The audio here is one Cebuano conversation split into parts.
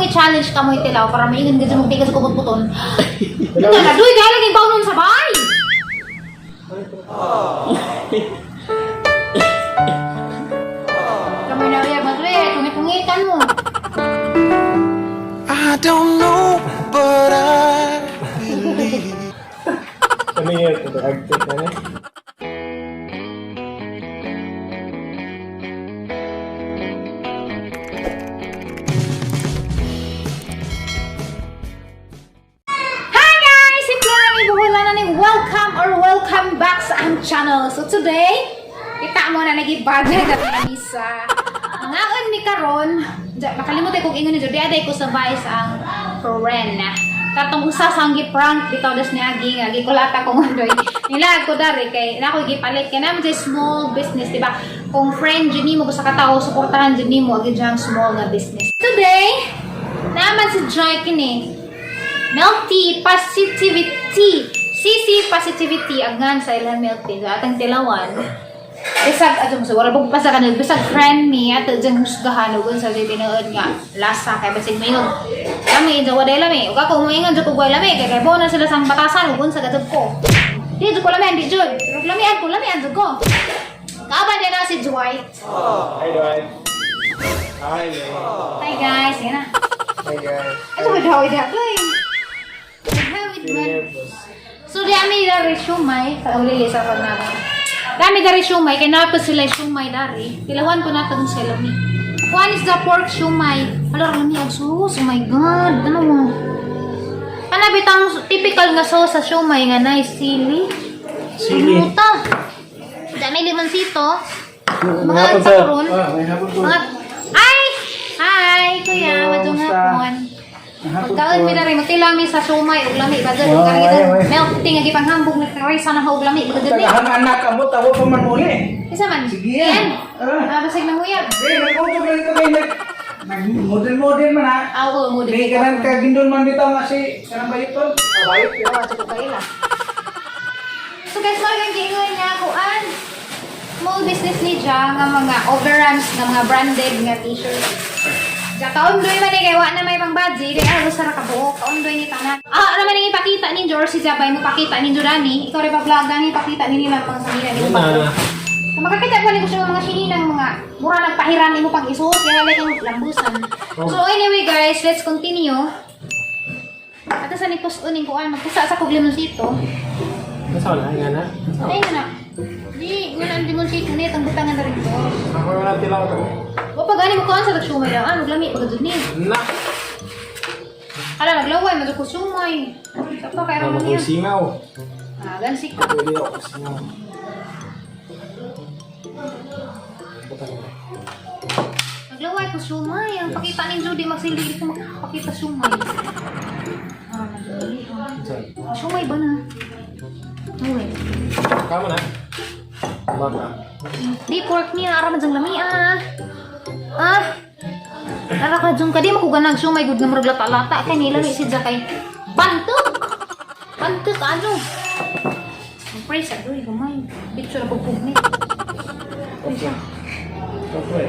Akong i-challenge ka mo itilaw para maingon gid mo tigas ko putputon. Nga na duy kay lagi bawon sa bahay. Kamay na uya magre, tungit-tungitan mo. I don't know, but I believe. Kami yun, ito na eh. Hi guys! Si Flora ni Buhula na ni welcome or welcome back sa aming channel. So today, kita mo na nagibagay na kami sa mangaon mi karon. Makalimutan kong ingon ni Jody aday ko sabay sa ang friend. Katong usa sa ang gi-prank bitaw das niagi nga gikulata ko ngundoy. Nilag ko dari kay na ako gipalit kay naman sa small business, di ba? Kung friend jud nimo sa katawo suportahan jud nimo agi ang small nga business. Today, naman si Joy kini. Milk tea positivity. CC positivity agnan sa ilang milk tea. So, atang tilawan. Bisag ato mo sa wala pag pasa kanil bisag friend me ato dyan husgahan ug unsa jud tinuod nga lasa kay basig mayong lami jud wala lami ug ako moingon jud ko way lami kay kay na sila sang batasan ug unsa gadto ko. Di jud ko lami di jud. Pero lami ko lami jud ko. Kauban din na si Dwight. Hi, Dwight. Hi, man. Hi guys, sige na. Hi, guys. Ano ba daw ida? Feel nervous. So di ami dari siomay, sa uli sa pag naman. Dami dari siomay, kay napa sila siomay dari. Tilawan ko na tong sa lami. One is the pork siomay. Ala lami ang sauce. Oh my God. Ano mo? Ana bitang typical nga sauce sa siomay nga nice sili. Sili. Muta. Dami limoncito. Mga Hapon, sir. sakron. Ah, may hapon po. Mga Ay! Hi, kuya. Hello, Madung kumusta? hapon. Hapon Pagkaon po. mi diri magtilaw mi sa siomay ug lami ba jud Wow, ug ay, ay. milk tea nga gipanghambog na rice na ug lami ba jud ni. Tagahang anak amo tawo pa man uli. Isa man. Sige. Yan. Ah. Ah, basig nang uyab. Eh, nag-utog lang ito kayo nag nag-model-model man ha. Ako mo Di ka nang kagindon man dito nga si kanang bayot tol. Ah, bayot yun. Awa ko kaila. So guys, mo yung giingon niya kuan. Small business ni Ja nga mga overruns nga mga branded nga t-shirt. Ja kaundoy man eh kay wa na may pang budget kay ako sa ra kabuok kaundoy ni tanan. Ah, naman ang ipakita ninyo or si Jabay mo pakita ninyo dani. Ikaw rin pa vlog dani pakita ninyo lang pang sa nila nimo Yun pa. na. So, makakita ko ni gusto mga sininang mga mura nagpahiran nimo pang isuot kaya like ang lambusan. So anyway guys, let's continue. Ato sa ni kusunin ko an magpusa sa kog limonsito. Nasa wala, nga na. Nasa Ay na. Di, wala ang limonsito ni itong butangan na rin to. Ako wala tilaw to. Wa pa gani mo kuan sa nagsumay lang. Ah, maglami pag jud ni. Na. Ala naglaway madud ko sumay. Sa pa kay Ano ron ko niya. singaw. Ah, gansi ko. Pwede ako singaw. Butang na. Naglaway ko sumay. Ang pakita ni Judy magsilbi ko makapakita sumay. Ah, naglaway. Sorry. Sumay ba na? Uy. Kamo na. Baka. Di pork niya, ara man jang lami ah. Ah. Ara ka jung ka di makuganag sumay gud nga murag lata-lata kay nila ni si kay bantok. Bantok ano? Ang price adoy gamay. Bitso na pugpug ni. Okay. Okay.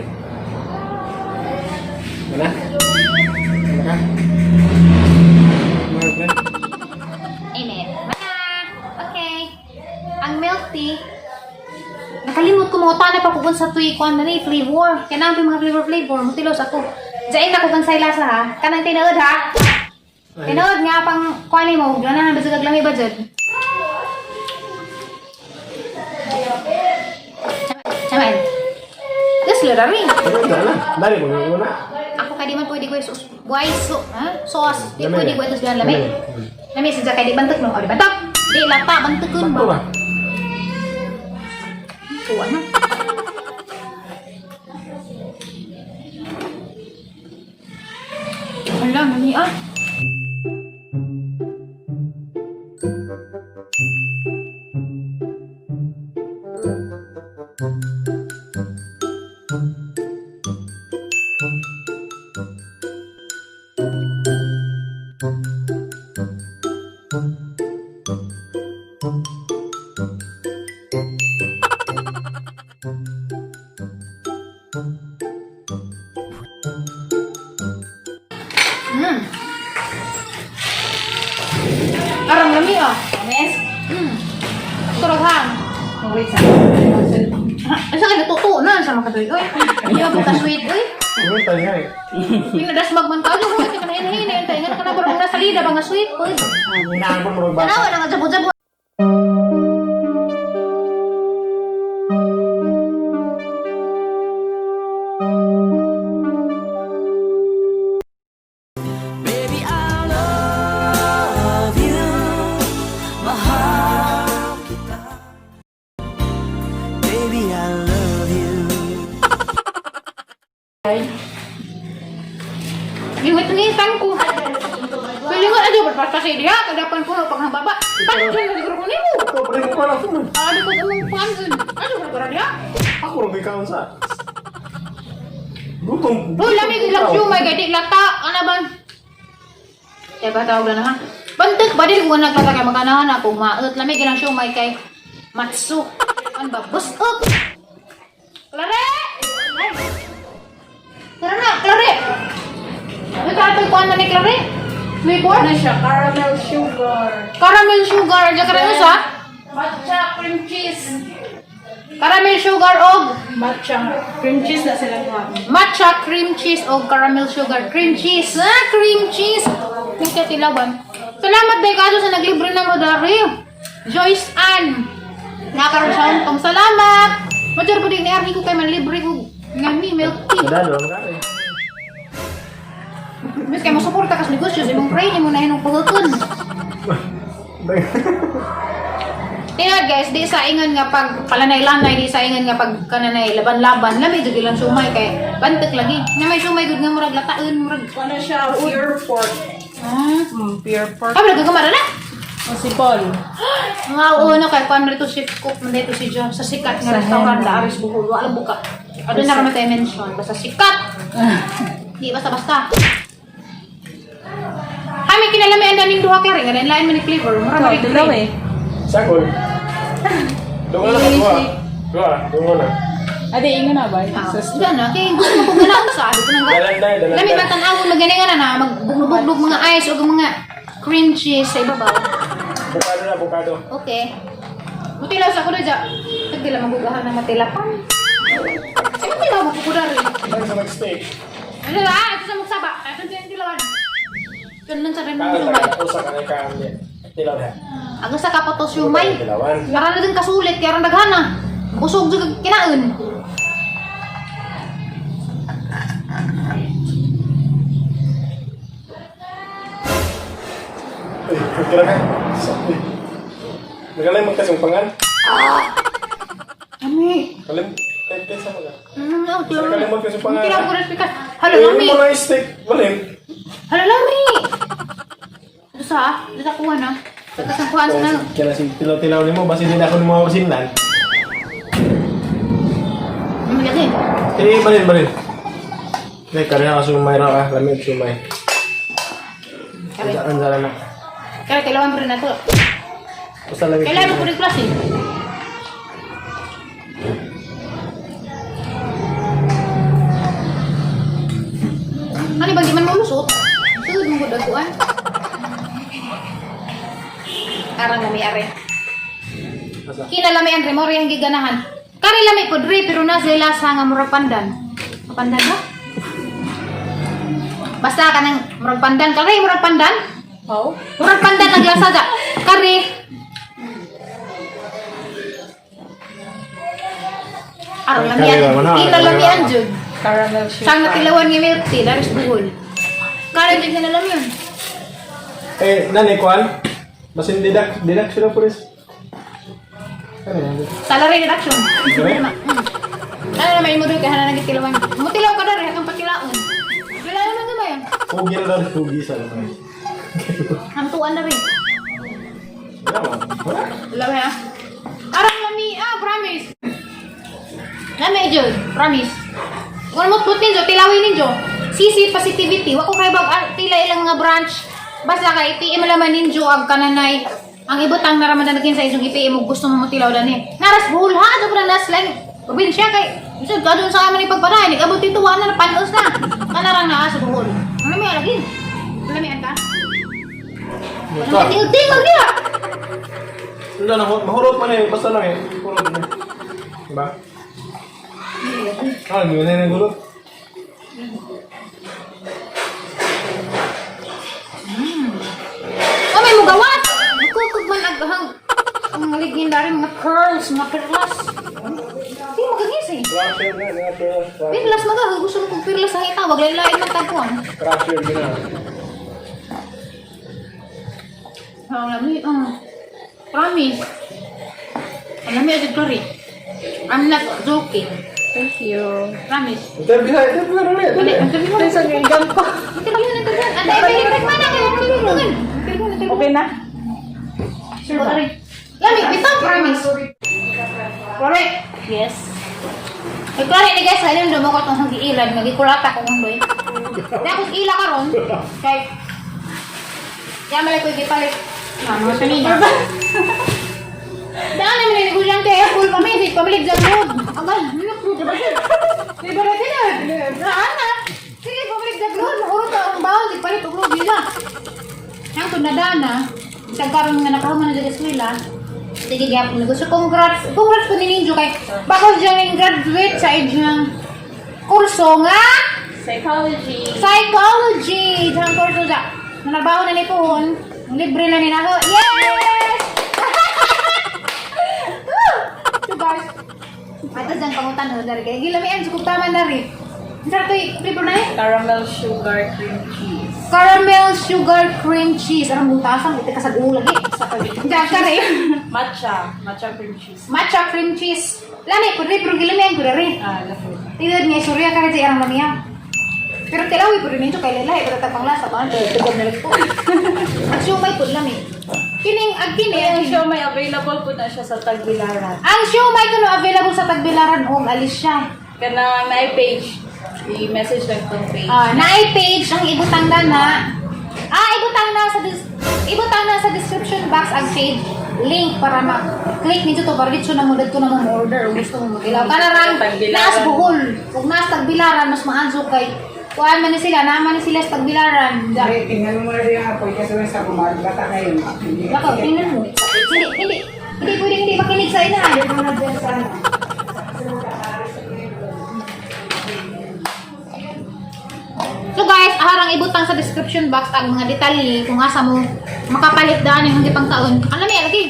Wala? Wala ka? Mark na? Amen. Mana. Okay. Ang milk tea nakalimot ko mga na pa kung sa tuy kuan na ni flavor. Kaya na mga flavor flavor mutilos ako. Diyan na ko kansay lasa ha. Kanang tinuod ha. Tinuod nga pang kuan mo, ganahan ba sa gaglami ba jud? Chaman. This lera rin. Ano na? Dali mo na. Ako kay di man pwede ko sus. Buhay so, ha? Sauce. Di Lami. pwede ko ito sa lami. Lami sa kay di bantok no. O di bantok. Di lata bantukon Sakto ba? ba? Tuwa na. Hala, mami ah. ah. Ames? Turag ha. Oh, wait sa. Asa ka natuto na sa makatuloy. Uy, hindi ako ka sweet. Uy, Ano tayo nga eh. pinadasmag man ka. Ano, ka na hinahinay. Ang tayo ka na barong nasalida ba nga sweet. Uy, Hinaan ko murag bata. tanawa na nga jabo-jabo. Baby, I love you. Mahal kita. Baby, I love you. Yung ito ni ko. Pilingon aja berprestasi dia ke depan puno pag baba. Pan siya siguro ko nimo. Ito, pre, ko pala ito man. Ano ko imong pan. Ano ko para dia? Ako lang ikaw sa. Gutom. Uy, lamig lang siya may gadi lata. Ano ba? Teka, tawag na ha. Bantik ba din kung naglata kay magkanahan ako maot. Lamig lang siya may kay Matsu. Ano ba? Busok! Klare! Ay! Tara na, Klare! Ano tatay ko na ni Klare? Flavor? Ano siya? Caramel sugar. Caramel sugar. Diyan ka rin sa? Matcha cream cheese. Caramel sugar og Matcha cream cheese na sila nga. Matcha cream cheese o caramel sugar cream cheese. Ah, cream cheese. Tingka tilawan. Salamat day kaso sa naglibre na mo dari. Joyce Ann. Nakaroon siya untong salamat. Majar ko din ni ko kay manlibre ko ngani milk tea. Madalo, ang kare. Mas kay mo suporta kas negosyo sa imong pray nimo na hinong pagukon. Tingnan guys, di sa ingon nga pag palanay-lanay, di sa ingon nga pag kananay laban-laban, lami jud ilang sumay kay bantek lagi. Nga may sumay gud nga murag lataon, murag Ano siya? Pure pork. ah. Pure pork. Ah, wala na. O si Paul. Mga una kay kuan rito chef cook man dito si John sa sikat nga restaurant da Aris Bohol. Wala buka. Ano na kami tayo mention basta sikat. Di basta basta. Hami kinalami ang daning duha kare nga lain man ni flavor. Mura man ni Tilaw eh. Sagol. Doon na duha. Duha, doon na. Ate, ingon na ba? Ah, Diyan na, kay gusto mo kung ganaon sa ano ko nang Dalanday, dalanday. Lami man tan-awon magani nga na na magbugbog mga ice o mga cream cheese sa ibabaw. Bukado na, bukado. Okay. Mutilaw sa kuno dya. Tagdila magugahan ng matilapan. Ay, matilaw magkukudar eh. Ano sa mag-steak? Ano na? Ito sa magsaba. Ito sa tilawan. Ganun sa rin Kaan sumay. ta, usa ka na kaan niya. Tilaw na. Ang sa kapatos sumay. Tilawan. Para na din kasulit, kaya rin daghana. Busog juga kinaon. Uy, kira ka. Uy. Nagalay magkasong pangan. Ami. Kalim, kahit sa mga. Oh, Sa kalimot kasi pangan. Tilaw ko rin pikas. Hala, Eh, lami. mo na steak. Balim. Hala, lami. Ito sa, ito sa kuha na. Ito sa kuha sa nang. Kaya si tilaw-tilaw nimo basin din ako ng mga kasinlan. Ano lagi? Eh, balin, balin. Hindi, kare na sumay ra ka. Lamig sumay. Kare. Anzala na. Kaya kailangan mo rin na to. Basta lamig. Kailangan mo rin klase. Ano ba, di man malusot? Sugod mo gud aguan. Arang lami are. Asa? Kinalami ang remorya ang giganahan. Kari lami po dre pero na sila lasa nga murag pandan. Pandan ba? Basta kanang murag pandan kari murag pandan. Oh? Murag pandan ang lasa da. Kari. Aron Kari lamian. ba, mana? Kinalamian jud. Caramel sugar. Sang natilawan nga milk tea daris buhol. Kari jud kinalamian. Eh, nanay kuan? Basin deduct, deduction na pulis. Ano yan? Salary reduction. Kare? Ano naman imo doon kay hanan nagtilawan. Mutilaw ka dari hatong patilaon. Wala naman gamay. Pugi na daw, pugi sa lamay. Hantuan na rin. Wala man. Wala. Wala ba ha? Arang lami, ah, promise. Lami, Jod. Promise. Kung mutput ninyo, tilawin ninyo. CC positivity. Wako kay bag ah, tila ilang mga branch. Basta kay i-PM laman ninyo ang kananay. Ang ibutang naraman na naging sa isong i-PM mo gusto mo mutilaw dani. Naras buhol ha, do na nas lang. Probinsya kay Isod ka doon sa amin ipagpaday. Nag-abot dito, wala na, panos na. Kanarang naa sa buhol. Ano may alagin? Lamian ka? Muka. Tingog-tingog niya! Hindi na, mahurot man eh. Basta lang eh. Hurot man. Diba? Ah, hindi na yung hurot. Oh, may mugawat! Magkukog man ag hang ang maligin dari mga curls, mga perlas. Hindi magagis eh. Crusher na, mga perlas. Perlas maga, gusto mo kong perlas ang itawag, lain-lain man tagpuan. Crusher gina. Ang lami, promise. Ang lami agad ko rin. I'm not joking. Thank you. Promise. Interview na, interview na ulit. Dali, interview mo. Sa gam ko. Interview na, interview. Ate, may man na. Interview na, interview na. Okay na? Sure ba? Lami, bitaw, promise. Correct. Yes. Ay, klaro ni guys, ayun dumo ko itong hagiilan, magikulata ko kung doy. Tapos ila karon kay Kaya malay ko ipalit. Ano sa niya? Daan naman ni negosyante, eh, full pamili, pamilig sa load. Agay, ano po, diba? Diba na sila? Ana. Sige, pamilig sa load, mahurot ang bawal, di palit og load nila. Ang tunadana, isang karon nga nakahuman na sa eskwela, sige gyapon negosyo. Congrats, congrats po ni Ninjo kay bago siya ning graduate sa inyong kurso nga Psychology. psychology. Sa kurso sa nanabaho na ni Puhon, libre na ni nako. Yes! So guys, ato dyan pangutan no dari kay gilamian sa tama na rin. Sarap to flavor na eh. Caramel sugar cream cheese. Caramel sugar cream cheese. Anong butasan? Ito kasag ulag eh. Sa pag- Diyan ka rin. Matcha. Matcha cream cheese. Matcha cream cheese. Lami, pwede pero gilamian ko rin. Ah, lafod. Tingnan nga istorya ka rin sa irang lamiya. Pero tilawi po rin ninyo kay lalay, pero tapang lasa ba? Tugod na rin po. At siumay po lami. Kining, ag kini, Ang ang kini. siomay available po na siya sa Tagbilaran. Ang siumay kuno available sa Tagbilaran o Alicia. Kanang na page. I-message lang tong page. Ah, naay page ang ibutang na na. Ah, ibutang na sa description box ang page link para ma-click ninyo to para dito na mo dito na mo order kung gusto mo magilaw. Kanarang Tagbilaran. naas Bohol. Kung naas Tagbilaran mas maanso kay kuan man ni sila, naman ni sila sa Tagbilaran. Da. Ay, tingnan mo muna din ang apoy kasi sa kumari. Bata ngayon. Hindi Baka tingnan mo. Hindi, hindi. Hindi pwedeng hindi makinig sa ina. Muna dyan sa ano. So guys, aharang ibutang sa description box ang mga detalye kung asa mo makapalit daan yung hindi pang kaon. Ang lami, lagi.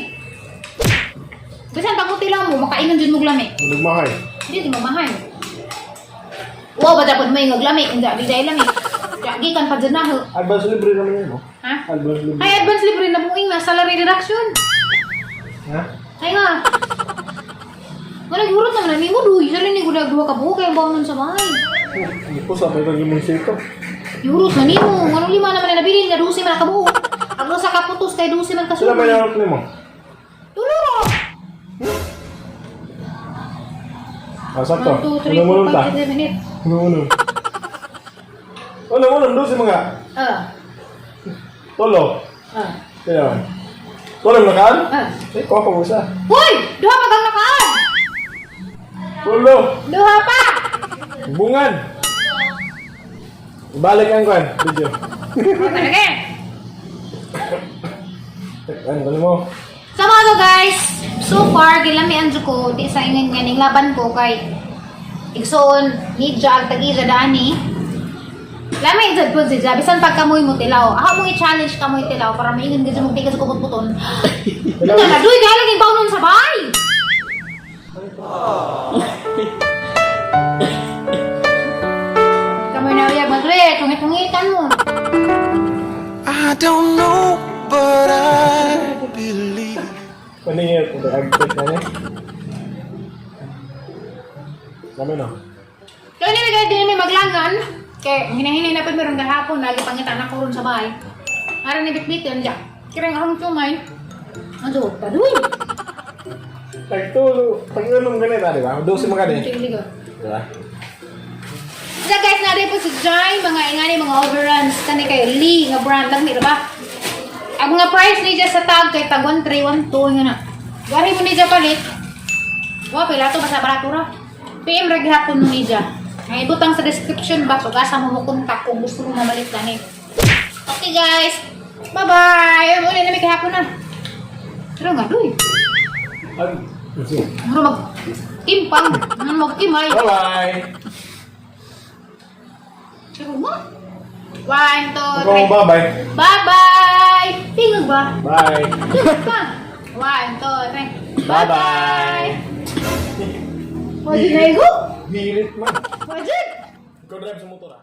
Bisan pag lang mo, makainom dyan mo lami. Nagmahay. Hindi, di mo mahal. Wow, ba dapat may lami? Hindi, di dahil lami. Gikan pa dyan na. Ho. Advance libre naman yun, no? Ha? Advance libre. Ay, advance libre na buing na salary reduction. Ha? Ay nga. Wala, gurot naman na mo, duy. Sali ni gulag duha ka buo, kaya bangon sa bahay. Hindi po, sabi ko yung munisipyo. Euros na nimo. Nganong lima naman na nabili nga 12 man kabuo. Ang usa ka putos kay 12 man Sila ba kasulod. yung mo? Tulo. Ah, sakto. 1 2 3 Unang 4 unang ta. 5 6 7 8. Unang unang. Unang unang, dosi mga. Ah. Tolo. Ah. Kaya. Tolo nakaan? Ah. Eh, kuha pa mo isa. Hoy! Duha pa kang nakaan! Tulo. Duha pa! Bungan. Balik ang kwan, video. Talaga. Ano, ano mo? So mga to guys, so far gilami ang ko di sa ingon nga ning laban ko kay igsoon ni Ja ag tag-ija dani. Lami jud po si Ja bisan pag kamoy mo tilaw. Ako mo i-challenge kamoy tilaw para maingon gid mo tigas ko putputon. Ito na duy galing yung bawnon sa bahay. Kamoy na uyag madre, tungit-tungitan mo. I don't know, but I believe. Paningit, agpit na niya. Dami no? So anyway guys, di namin maglangan. Kay hinahinay na pa meron gahapon, lagi pangita na ko ron sa bahay. Aron ni bitbitin ja. Kirang akong tumay. Ang suot pa duy. Tagtulo, pag-inom ganito, di ba? Dosi mga gani. Sige ka. Di ba? So guys, na po si Jai, mga ingani, mga overruns. Kani kay Lee nga brand lang ba? Ang mga price ni sa tag kay tag 1312 nga na. Gari mo ni palit. Wa pila to basta barato ra. PM ra gihapon mo ni Ja. Ay ibutang sa description box ug asa mo mo kontak kung gusto mo mamalit gani. Okay guys. Bye-bye. Uli na mi kahapon na. Sino nga doy? Ay, sige. Mura mag timpang, ano magkimay. Bye-bye. Pero nga. One, two, Ikaw, three. bye-bye. Bye-bye! Tingog ba? Bye. Tingog pa. One, two, three. Bye-bye. Wajid na igo? Birit man. Wajid! Ikaw drive sa motor ah.